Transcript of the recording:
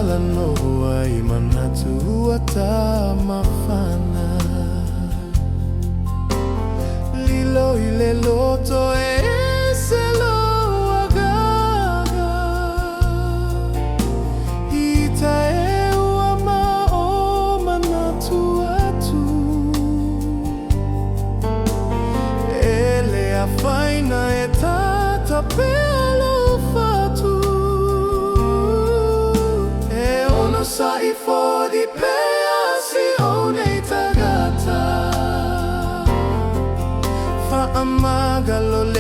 Talanoa i manatu ua tamafana. Lilo i le loto e ese lou agaga. Ita e ua ma o manatu atu. E le afaina e tata pea lou fatu. E onosai fodi pea si ou nei tagata. Faamagalolea.